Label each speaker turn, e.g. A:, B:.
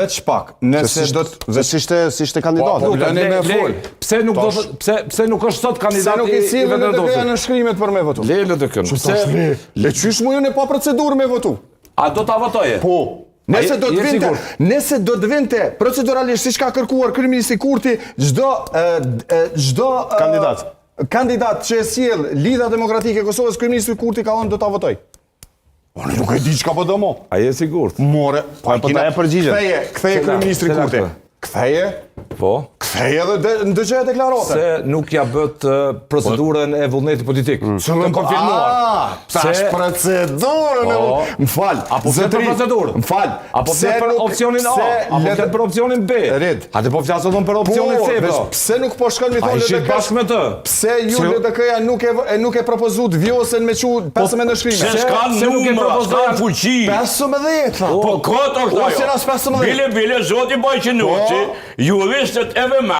A: Veç pak, nëse do të
B: se s'ishte s'ishte kandidat.
A: Po, po, lëni me fol.
C: Pse nuk do të pse pse nuk është sot
A: kandidati? Pse nuk i sjell LDK-ja nënshkrimet për me votu?
C: Le LDK-n.
A: Pse le qysh mu unë pa procedurë me votu?
C: A do ta votoje?
A: Po. Nëse do të vinte, nëse do të vinte proceduralisht siç ka kërkuar kryeministri Kurti, çdo çdo
B: kandidat
A: kandidat që e sjell Lidhja Demokratike e Kosovës, kryeministri Kurti ka thënë do ta votoj. Unë nuk e di çka po do mo.
C: A je sigurt?
A: More,
B: po po ta jep përgjigjen.
A: Ktheje, ktheje kryeministri Kurti. Ktheje?
C: Po.
A: Ktheje dhe de, ndëgjoje deklaratën.
C: Se nuk ja bët procedurën e vullnetit politik. Mm.
A: Të konfirmuar. Ah, tash procedurën e po. Më fal.
C: Apo flet për procedurë?
A: Më fal.
C: Apo flet për opsionin A? Apo flet për opsionin B?
A: Red.
C: Hajde po flas edhe për opsionin
A: po,
C: C.
A: Po, pse nuk po shkon mi thonë
C: LDK? bashkë me të.
A: Pse ju LDK-ja nuk e e nuk e propozuat Vjosën me çu 15 nënshkrime?
D: Pse s'kan
C: Se nuk e
D: numra,
C: propozojnë?
D: s'kan fuqi.
A: 15 tha.
D: Po kot është ajo.
A: Ose ras 15.
D: Bile, bile, zoti Bajqinoci,
A: Po.
D: juristët e